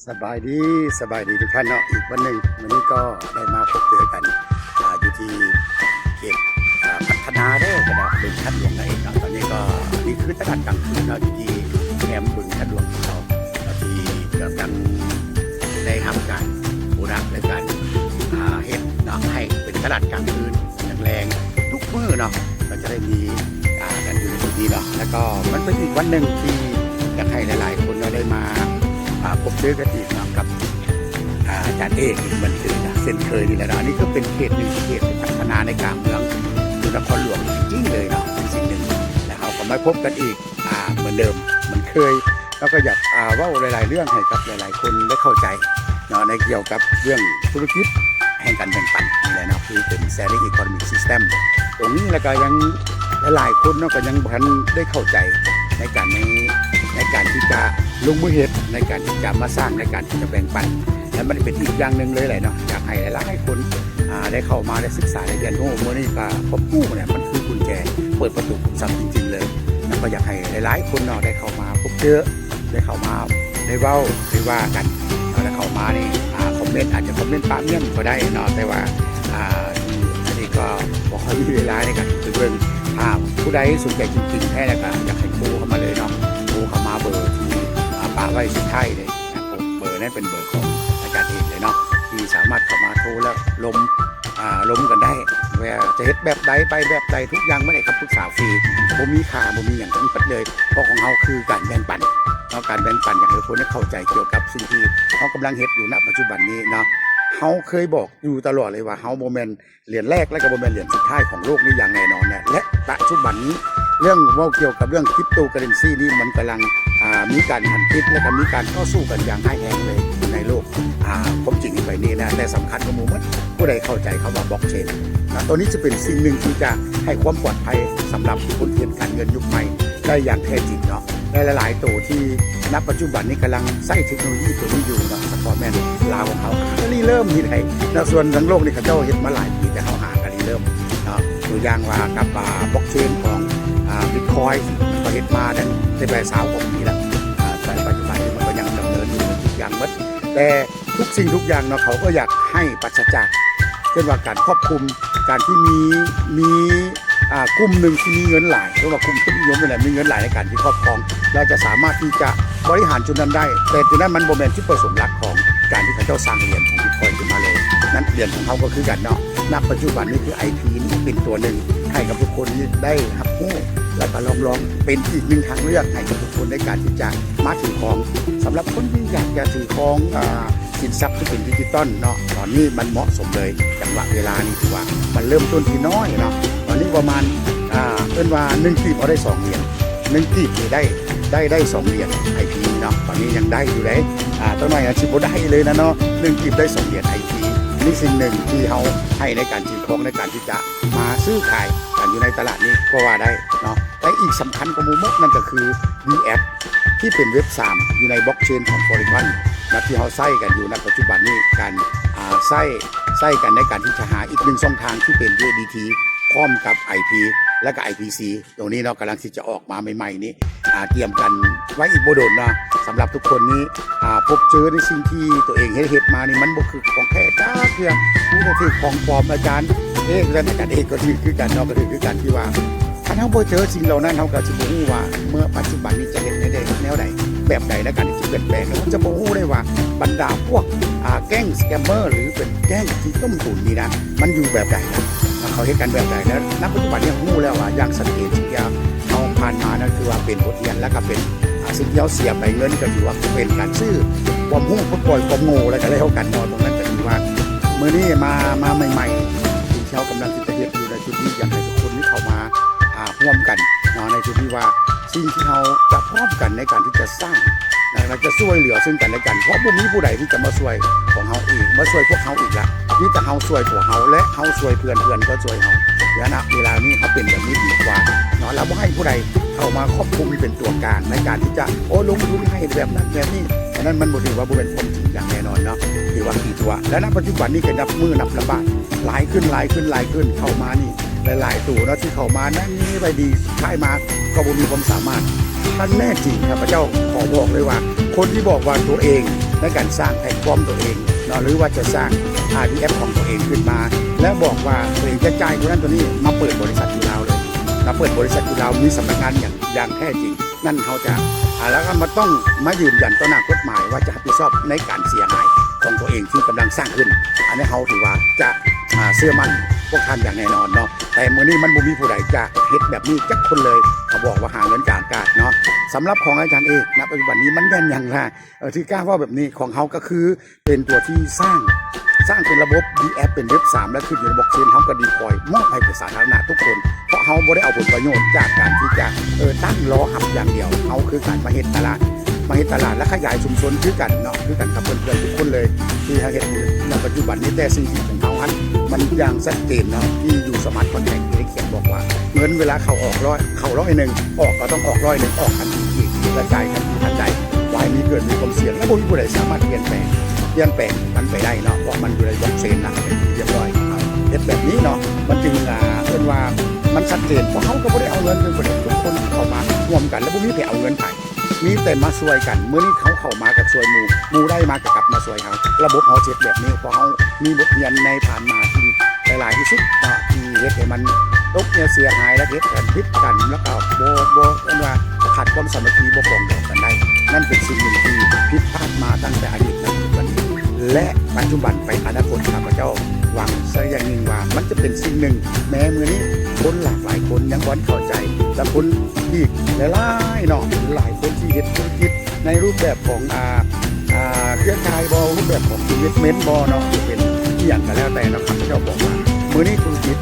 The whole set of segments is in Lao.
ສະບາຍດີ ສະບາຍດີທຸກທ່ານເນາະ ອີກວັນໜຶ່ງ ມື້ນີ້ກໍໄດ້ມາພົບເຈີກັນ ອ່າ ຢູ່ທີ່ເຂດ ອ່າ ພັດທະນາເດີ ກະດາບ ບຶງທາດຫຼວງນັ້ນເອງເນາະ. ຕອນນີ້ກໍນີ້ຄືຕະຫຼາດກາງຄືນເນາະ ຢູ່ທີ່ແຄມບຶງທາດຫຼວງຂອງເຮົາ ທີ່ກຳລັງໄດ້ຮັບການບູລະນະ ແລະ ການ ອ່າ ເຮັດເນາະ ໃຫ້ເປັນຕະຫຼາດກາງຄືນ ແລງໆ ທຸກມື້ເນາະ ກໍຈະໄດ້ມີ ອ່າ ກັນຢູ່ໃນຈຸດນີ້ເນາະ. ແລ້ວກໍມັນເປັນອີກວັນໜຶ່ງທີ່ຢາກໃຫ້ຫຼາຍໆຄົນເນາະ ໄດ້ມາ ອ່າ ພົບເຈີກັນອີກເນາະ ກັບ ອ່າ ອາຈານເອກອີກເໝືອນເຄີຍນະ ເຊັ່ນເຄີຍນີ້ແຫຼະເນາະ. ອັນນີ້ກໍເປັນເຂດໜຶ່ງ ເຂດທີ່ພັດທະນາໃນກາງເມືອງຢູ່ນະຄອນຫຼວງຈິງໆເລີຍເນາະ ເປັນສິ່ງໜຶ່ງ. ແລ້ວເຮົາກໍມາພົບກັນອີກ ອ່າ ເໝືອນເດີມເໝືອນເຄີຍ ແລ້ວກໍຢາກ ອ່າ ເວົ້າຫຼາຍໆເລື່ອງໃຫ້ກັບຫຼາຍໆຄົນໄດ້ເຂົ້າໃຈເນາະ ໃນກ່ຽວກັບເລື່ອງທຸລະກິດແຫ່ງການແບ່ງປັນນີ້ແຫຼະເນາະ ຄືເປັນ sharing economic system ຕົງນີ້. ແລ້ວກໍຍັງຫຼາຍໆຄົນເນາະ ກໍຍັງບໍ່ທັນໄດ້ເຂົ້າໃຈໃນການ ໃນ ໃນການທີ່ຈະລົງມືເຮັດ ໃນການທີ່ຈະມາສ້າງ ໃນການທີ່ຈະແບ່ງປັນ ແລະ ມັນເປັນອີກຢ່າງໜຶ່ງເລີຍແຫຼະເນາະ ຢາກໃຫ້ຫຼາຍໆຄົນ ອ່າ ໄດ້ເຂົ້າມາ ໄດ້ສຶກສາ ໄດ້ຮຽນຮູ້. ມື້ນີ້ກໍພົບຮູ້ແຫຼະ ມັນຄືກຸນແຈເປີດປະຕູຂຸມຊັບຈິງໆເລີຍ ແລ້ວກໍຢາກໃຫ້ຫຼາຍໆຄົນເນາະ ໄດ້ເຂົ້າມາພົບເຈີ ໄດ້ເຂົ້າມາ ໄດ້ເວົ້າ ໄດ້ວ່າກັນເນາະ. ແລ້ວເຂົ້າມານີ້ ອ່າ ຄອມເມັນ ອາດຈະຄອມເມັນປະມ້ຽງກໍໄດ້ເນາະ ແຕ່ວ່າ ອ່າ ອັນນີ້ກໍບໍ່ຄ່ອຍມີເວລາໃນການໄປເບິ່ງ. ຖ້າຜູ້ໃດສົນໃຈຈິງໆແທ້ ແລ້ວກໍຢາກໃຫ້ໂທເຂົ້າມາເລີຍເນາະ ໂທເຂົ້າມາເບີທີ່ ອ່າ ປະໄວ້ສຸດທ້າຍເລີຍ. ເບີນັ້ນເປັນເບີຂອງອາຈານເອກເລີຍເນາະ ທີ່ສາມາດເຂົ້າມາໂທແລ້ວລົມ ອ່າ ລົມກັນໄດ້ ວ່າຈະເຮັດແບບໃດ ໄປແບບໃດ ທຸກຢ່າງເໝືອນໃນຄຳປຶກສາຟຣີ ບໍ່ມີຄ່າ ບໍ່ມີຫຍັງທັງໝົດເລີຍ ເພາະຂອງເຮົາຄືການແບ່ງປັນເນາະ ການແບ່ງປັນ. ຢາກໃຫ້ທຸກຄົນໄດ້ເຂົ້າໃຈກ່ຽວກັບສິ່ງທີ່ເຮົາກຳລັງເຮັດຢູ່ນະປັດຈຸບັນນີ້ເນາະ. ເຮົາເຄີຍບອກຢູ່ຕະຫຼອດເລີຍວ່າ ເຮົາບໍ່ແມ່ນຫຼຽນແລກ ແລະ ກໍບໍ່ແມ່ນຫຼຽນສຸດທ້າຍຂອງໂລກນີ້ຢ່າງແນ່ນອນນະ ແລະ ປັດຈຸບັນນີ້ ເລື່ອງເວົ້າກ່ຽວກັບເລື່ອງ cryptocurrency ນີ້ ມັນກຳລັງ ອ່າ ມີການຫັນຕິດ ແລະ ກໍມີການຕໍ່ສູ້ກັນຢ່າງຮ້າຍແຮງເລີຍໃນໂລກ ອ່າ ຄວາມຈິງໃບນີ້ນະ. ແຕ່ສຳຄັນກວ່າໝູ່ໝົດ ຜູ້ໃດເຂົ້າໃຈຄຳວ່າ blockchain ນະ ຕົວນີ້ຈະເປັນສິ່ງໜຶ່ງທີ່ຈະໃຫ້ຄວາມປອດໄພສຳລັບຄົນເຮັດການເງິນຍຸກໃໝ່ໄດ້ຢ່າງແທ້ຈິງເນາະ. ແລະ ຫຼາຍໆໂຕທີ່ນະປັດຈຸບັນນີ້ກຳລັງໃຊ້ເທັກໂນໂລຢີຕົວນີ້ຢູ່ເນາະ ສະເພາະແມ່ນລາວຂອງເຮົາຫາກະລິເລີ່ມເຮັດໃຫ້ນະ ສ່ວນທັງໂລກນີ້ເຂົາເຈົ້າເຮັດມາຫຼາຍປີ ແຕ່ເຮົາຫາກະລິເລີ່ມເນາະ. ຕົວຢ່າງວ່າກັບ ອ່າ blockchain ຂອງ ອ່າ Bitcoin ມັນກໍເຮັດມາໄດ້ ໄດ້ໄປຊາວກວ່າປີແລ້ວ ອ່າ ແຕ່ປັດຈຸບັນນີ້ມັນກໍຍັງດຳເນີນຢູ່ທຸກຢ່າງໝົດ ແຕ່ ທຸກສິ່ງທຸກຢ່າງເນາະ ເຂົາກໍຢາກໃຫ້ປາສະຈາກ ເຊັ່ນວ່າການຄວບຄຸມ ການທີ່ມີ ມີ ອ່າ ກຸ່ມໜຶ່ງທີ່ມີເງິນຫຼາຍ ຫຼືວ່າກຸ່ມທຸນນິຍົມນີ້ແຫຼະ ມີເງິນຫຼາຍໃນການທີ່ຄອບຄອງ ແລະ ຈະສາມາດທີ່ຈະບໍລິຫານຈຸດນັ້ນໄດ້. ແຕ່ຈຸດນັ້ນມັນບໍ່ແມ່ນຈຸດປະສົງຫຼັກຂອງການທີ່ເຂົາເຈົ້າສ້າງຫຼຽນຂອງ Bitcoin ຂຶ້ນມາເລີຍ. ນັ້ນຫຼຽນຂອງເຮົາກໍຄືກັນເນາະ ນະປັດຈຸບັນນີ້ຄື ໄອພີ ນີ້ເປັນຕົວໜຶ່ງໃຫ້ກັບທຸກຄົນນີ້ໄດ້ຮັບຮູ້ ແລະ ກໍລອງ ລອງເປັນອີກໜຶ່ງທາງເລືອກໃຫ້ກັບທຸກຄົນໃນການທີ່ຈະມາຖືຄອງ. ສຳລັບຄົນທີ່ຢາກຈະຖືຄອງ ອ່າ ສິນຊັບທີ່ເປັນດິຈິຕອນເນາະ ຕອນນີ້ມັນເໝາະສົມເລີຍ. ຈັງຫວະເວລານີ້ຖືວ່າມັນເລີ່ມຕົ້ນທີ່ນ້ອຍເນາະ ຕອນນີ້ປະມານ ອ່າ ເອີ້ນວ່າໜຶ່ງກີບເອົາໄດ້ສອງຫຼຽນ ໜຶ່ງກີບນີ້ໄດ້ ໄດ້ ໄດ້ສອງຫຼຽນໄອພີເນາະ ຕອນນີ້ຍັງໄດ້ຢູ່ເດ້. ອ່າ ຈັກໜ້ອຍອາດຊິບໍ່ໄດ້ເລີຍນະເນາະ ໜຶ່ງກີບໄດ້ສອງຫຼຽນໄອພີ. ນີ້ສິ່ງໜຶ່ງທີ່ເຮົາໃຫ້ໃນການຖືຄອງ ໃນການທີ່ຈະມາຊື້ຂາຍກັນຢູ່ໃນຕະຫຼາດນີ້ກໍວ່າໄດ້ເນາະ. ແລະ ອີກສຳຄັນກວ່າໝູ່ໝົດ ນັ້ນກໍຄື Vx ທີ່ເປັນເວັບສາມ ຢູ່ໃນ blockchain ຂອງ Polygon ນະ ທີ່ເຮົາໃຊ້ກັນຢູ່ນະປັດຈຸບັນນີ້ ການ ອ່າ ໃຊ້ ໃຊ້ກັນໃນການທີ່ຈະຫາອີກໜຶ່ງຊ່ອງທາງທີ່ເປັນ USDT ພ້ອມກັບ ໄອພີ ແລະ ກໍ ໄອພີຊີ ຕົງນີ້ເນາະ ກຳລັງທີ່ຈະອອກມາໃໝ່ໆນີ້ ອ່າ ຕຽມກັນໄວ້ອີກບໍ່ດົນເນາະ. ສຳລັບທຸກຄົນນີ້ ອ່າ ພົບເຈີໃນສິ່ງທີ່ຕົວເອງເຮັດ ເຮັດມານີ້ ມັນບໍ່ຄືຂອງແທ້ຈັກເທື່ອ ມີແຕ່ຖືກຂອງປອມ. ອາຈານເອກ ແລະ ອາຈານເອກກໍຖືກຄືກັນເນາະ ກໍຖືກຄືກັນທີ່ວ່າ ຄັນເຮົາບໍ່ເຈີສິ່ງເຫຼົ່ານັ້ນ ເຮົາກໍຈະບໍ່ຮູ້ວ່າເມື່ອປັດຈຸບັນນີ້ຈະເຮັດແນວໃດ ແນວໃດ ແບບໃດໃນການທີ່ຈະປ່ຽນແປງ ແລ້ວເຮົາຈະບໍ່ຮູ້ໄດ້ວ່າບັນດາພວກ ອ່າ ແກ້ງສະແກມເມີ ຫຼື ເປັນແກ້ງທີ່ຕົ້ມຕຸນນີ້ນະ ມັນຢູ່ແບບໃດນະ ເຂົາເຮັດກັນແບບໃດ. ແລ້ວນະປັດຈຸບັນນີ້ເຮົາຮູ້ແລ້ວວ່າ ຢ່າງຊັດເຈນທີ່ເຮົາຜ່ານມານັ້ນ ຄືວ່າເປັນບົດຮຽນ ແລ້ວກໍເປັນ ອ່າ ສິ່ງທີ່ເຮົາເສຍໄປ ເງິນກໍຖືວ່າເປັນການຊື້ຄວາມຮູ້ ປົດປ່ອຍຄວາມໂງ່ ແລ້ວກໍແລ້ວກັນເນາະ. ຕົງນັ້ນກໍຖືວ່າມື້ນີ້ມາ ມາໃໝ່ໆ ທີ່ເຮົາກຳລັງທີ່ຈະເຮັດຢູ່ໃນຈຸດນີ້ ຢາກໃຫ້ທຸກຄົນນີ້ເຂົ້າມາ ອ່າ ຮ່ວມກັນເນາະ ໃນຈຸດທີ່ວ່າສິ່ງທີ່ເຮົາຈະພ້ອມກັນໃນການທີ່ຈະສ້າງ ແລະ ຈະຊ່ວຍເຫຼືອເຊິ່ງກັນແລະກັນ ເພາະບໍ່ມີຜູ້ໃດທີ່ຈະມາຊ່ວຍຂອງເຮົາອີກ ມາຊ່ວຍພວກເຮົາອີກລະ ມີແຕ່ເຮົາຊ່ວຍຕົວເຮົາ ແລະ ເຮົາຊ່ວຍເພື່ອນ ເພື່ອນກໍຊ່ວຍເຮົາ. ໃນເວລານີ້ເຮົາເປັນແບບນີ້ດີກວ່າເນາະ ລະບໍ່ໃຫ້ຜູ້ໃດເຂົ້າມາຄວບຄຸມເປັນຕົວກາງໃນການທີ່ຈະ ໂອ້ ລົງທຶນໃຫ້ແບບນັ້ນແບບນີ້ ອັນນັ້ນມັນບໍ່ຖືວ່າບໍ່ແມ່ນຄວາມຈິງຢ່າງແນ່ນອນເນາະ ຖືວ່າຂີ້ຕົວະ. ແລະ ນະປັດຈຸບັນນີ້ກໍນັບມື້ນັບລະບາດ ຫຼາຍຂຶ້ນ ຫຼາຍຂຶ້ນ ຫຼາຍຂຶ້ນ ເຂົ້າມານີ້ຫຼາຍໆໂຕເນາະ ທີ່ເຂົ້າມານັ້ນນີ້ໄວ້ດີ ສຸດທ້າຍມາກໍບໍ່ມີຄວາມສາມາດ. ຄັນແນ່ຈິງ ຂ້າພະເຈົ້າຂໍບອກເລີຍວ່າ ຄົນທີ່ບອກວ່າຕົວເອງ ໃນການສ້າງແພລດຟອມຕົວເອງເນາະ ຫຼືວ່າຈະສ້າງ ອາ ດີແອັບຂອງຕົວເອງຂຶ້ນມາ ແລະບອກວ່າຕົວເອງຈະຈ່າຍຕົວນັ້ນຕົວນີ້ ມາເປີດບໍລິສັດຢູ່ລາວເລີຍ ມາເປີດບໍລິສັດຢູ່ລາວ ມີສຳນັກງານຢ່າງ ຢ່າງແທ້ຈິງ. ນັ້ນເຮົາຈະ ອາ ແລ້ວກໍມາຕ້ອງມາຢືນຢັນຕໍ່ໜ້າກົດໝາຍວ່າຈະຮັບຜິດຊອບໃນການເສຍຫາຍຂອງຕົວເອງທີ່ກຳລັງສ້າງຂຶ້ນ. ອັນນີ້ເຮົາຖືວ່າຈະ ອາ ເຊື່ອໝັ້ນພວກທ່ານຢ່າງແນ່ນອນເນາະ. ແຕ່ມື້ນີ້ມັນບໍ່ມີຜູ້ໃດຈະເຮັດແບບນີ້ຈັກຄົນເລີຍ. ເຂົາບອກວ່າຫາເງິນກາງອາກາດເນາະ. ສຳລັບຂອງອາຈານເອກ ນະປັດຈຸບັນນີ້ມັນແມ່ນຫຍັງລະ? ເອີ ທີ່ກ້າເວົ້າແບບນີ້ຂອງເຮົາກໍຄື ເປັນຕົວທີ່ສ້າງ ສ້າງເປັນລະບົບ ດີແອັບ ເປັນເວັບສາມ ແລະຂຶ້ນຢູ່ໃນບລັອກເຊນ ເຮົາກໍດີພລອຍມອບໃຫ້ແກ່ສາທາລະນະທຸກຄົນ ເພາະເຮົາບໍ່ໄດ້ເອົາຜົນປະໂຫຍດຈາກການທີ່ຈະ ເອີ ຕັ້ງລໍຮັບຢ່າງດຽວ. ເຮົາຄືການມາເຮັດຕະຫຼາດ ມາເຮັດຕະຫຼາດ ແລະຂະຫຍາຍຊຸມຊົນຄືກັນເນາະ ຄືກັນກັບເພື່ອນໆທຸກຄົນເລີຍ ທີ່ເຮົາເຮັດຢູ່ໃນປັດຈຸບັນນີ້. ແຕ່ສິ່ງທີ່ຂອງເຮົາຫັ້ນ ມັນຢ່າງຊັດເຈນເນາະ ທີ່ຢູ່ສະມາດຄອນແທຣັກ ທີ່ໄດ້ຂຽນບອກວ່າ ເງິນເວລາເຂົ້າອອກຮ້ອຍ ເຂົ້າຮ້ອຍໜຶ່ງ ອອກກໍຕ້ອງອອກຮ້ອຍໜຶ່ງ ອອກທັນທີ ແລະຈ່າຍທັນທີທັນໃດ. ບໍ່ໃຫ້ມີເກີດມີຄວາມສ່ຽງ ແລະບໍ່ມີຜູ້ໃດສາມາດປ່ຽນແປງ ປ່ຽນແປງມັນໄປໄດ້ເນາະ ເພາະມັນຢູ່ໃນບລັອກເຊນນະ ເປັນທີ່ຮຽບຮ້ອຍ. ເຮັດແບບນີ້ເນາະ ມັນຈຶ່ງ ອ່າ ເອີ້ນວ່າມັນຊັດເຈນ ເພາະເຮົາກໍບໍ່ໄດ້ເອົາເງິນເປັນປະເດັນ. ທຸກຄົນເຂົ້າມາຮ່ວມກັນ ແລະບໍ່ມີໃຜເອົາເງິນໃຜ ມີແຕ່ມາຊ່ວຍກັນ. ມື້ນີ້ເຮົາເຂົ້າມາກໍຊ່ວຍໝູ່ ໝູ່ໄດ້ມາກໍກັບມາຊ່ວຍເຮົາ. ລະບົບເຮົາເຮັດແບບນີ້ ເພາະເຮົາມີບົດຮຽນໃນຜ່ານມາທີ່ຫຼາຍໆທີ່ສຸດເນາະ ທີ່ເຮັດໃຫ້ມັນຕົກເຫຍື່ອເສຍຫາຍ ແລະເຮັດກັນຜິດກັນ ແລ້ວກໍບໍ່ ບໍ່ ເອີ້ນວ່າຂາດຄວາມສາມັກຄີ ບໍ່ປອງດອງກັນໄດ້. ນັ້ນເປັນສິ່ງໜຶ່ງທີ່ຜິດພາດມາຕັ້ງແຕ່ອະດີດ ແລະປັດຈຸບັນ ແລະປັດຈຸບັນໄປອະນາຄົດ. ຂ້າພະເຈົ້າຫວັງສັກຢ່າງໜຶ່ງວ່າ ມັນຈະເປັນສິ່ງໜຶ່ງ ແມ້ມື້ນີ້ຄົນຫຼາກຫຼາຍຄົນຍັງບໍ່ເຂົ້າໃຈ ແລະຄົນອີກຫຼາຍໆເນາະ ຫຼາຍຄົນທີ່ເຮັດທຸລະກິດໃນຮູບແບບຂອງ ອ່າ ອ່າ ເຄືອຂ່າຍບໍ ຮູບແບບຂອງ investment ບໍເນາະ ຈະເປັນອີ່ຫຍັງກໍແລ້ວແຕ່ເນາະ. ຂ້າພະເຈົ້າບອກວ່າ ມື້ນີ້ທຸລະກິດ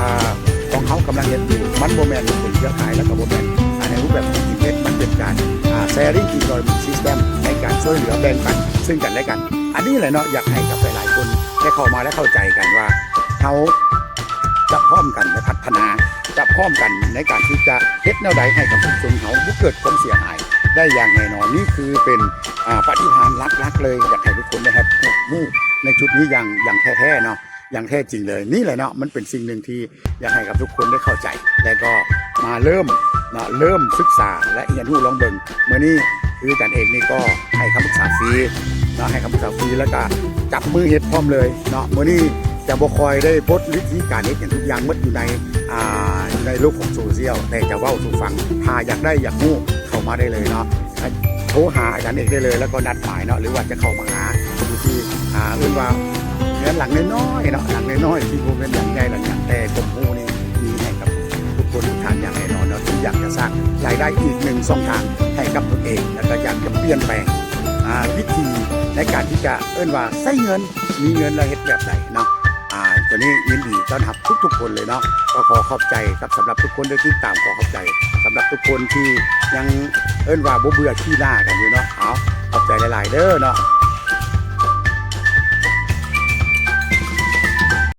ອ່າ ຂອງເຮົາກຳລັງເຮັດຢູ່ ມັນບໍ່ແມ່ນເປັນເຄືອຂ່າຍ ແລະກໍບໍ່ແມ່ນ ອ່າ ໃນຮູບແບບຂອງ invest ມັນເປັນການ ອ່າ sharing economy system ໃນການຊ່ວຍເຫຼືອແບ່ງປັນເຊິ່ງກັນແລະກັນ. ອັນນີ້ແຫຼະເນາະ ຢາກໃຫ້ກັບຫຼາຍໆຄົນໄດ້ເຂົ້າມາ ແລະເຂົ້າໃຈກັນວ່າ ເຮົາຈະພ້ອມກັນໃນພັດທະນາ ຈະພ້ອມກັນໃນການທີ່ຈະເຮັດແນວໃດໃຫ້ກັບຊຸມຊົນເຮົາບໍ່ເກີດຄວາມເສຍຫາຍໄດ້ຢ່າງແນ່ນອນ. ນີ້ຄືເປັນ ອ່າ ປະຕິພານຫຼັກໆເລີຍ ຢາກໃຫ້ທຸກຄົນໄດ້ຮັບຮູ້ໃນຈຸດນີ້ຢ່າງ ຢ່າງແທ້ໆເນາະ ຢ່າງແທ້ຈິງເລີຍ. ນີ້ແຫຼະເນາະ ມັນເປັນສິ່ງໜຶ່ງທີ່ ຢາກໃຫ້ກັບທຸກຄົນໄດ້ເຂົ້າໃຈ ແລະກໍມາເລີ່ມເນາະ ເລີ່ມສຶກສາ ແລະຮຽນຮູ້ລອງເບິ່ງ. ມື້ນີ້ຄືອາຈານເອກນີ້ກໍໃຫ້ຄຳປຶກສາຟຣີເນາະ ໃຫ້ຄຳປຶກສາຟຣີ ແລ້ວກໍຈັບມືເຮັດພ້ອມເລີຍເນາະ. ມື້ນີ້ຈະບໍ່ຄ່ອຍໄດ້ໂພສວິທີການເຮັດຫຍັງ ທຸກຢ່າງໝົດຢູ່ໃນ ອ່າ ຢູ່ໃນໂລກຂອງໂຊຊຽວ ແຕ່ຈະເວົ້າສູ່ຟັງ. ຖ້າຢາກໄດ້ຢາກຮູ້ ເຂົ້າມາໄດ້ເລີຍເນາະ ໂທຫາອາຈານເອກໄດ້ເລີຍ ແລ້ວກໍນັດໝາຍເນາະ ຫຼືວ່າຈະເຂົ້າມາຫາຢູ່ທີ່ ອ່າ ເອີ້ນວ່າເຮືອນຫຼັງນ້ອຍໆເນາະ ຫຼັງນ້ອຍໆ ທີ່ບໍ່ແມ່ນຫຼັງໃຫຍ່ຫຼັງຫຍັງ ແຕ່ຄວາມຮູ້ນີ້ມີໃຫ້ກັບທຸກຄົນທຸກທ່ານຢ່າງແນ່ນອນເນາະ ທີ່ຢາກຈະສ້າງລາຍໄດ້ອີກໜຶ່ງຊ່ອງທາງໃຫ້ກັບຕົນເອງ ແລ້ວກໍຢາກຈະປ່ຽນແປງ ອ່າ ວິທີໃນການທີ່ຈະເອີ້ນວ່າໃຊ້ເງິນ ມີເງິນແລ້ວເຮັດແບບໃດເນາະ. ອ່າ ຕົວນີ້ຍິນດີຕ້ອນຮັບທຸກໆຄົນເລີຍເນາະ ກໍຂໍຂອບໃຈກັບສຳລັບທຸກຄົນທີ່ຕິດຕາມ ຂໍຂອບໃຈສຳລັບທຸກຄົນທີ່ຍັງເອີ້ນວ່າບໍ່ເບື່ອຂີ້ໜ້າກັນຢູ່ເນາະ. ເອົາ ຂອບໃຈຫຼາຍໆເດີເນາະ.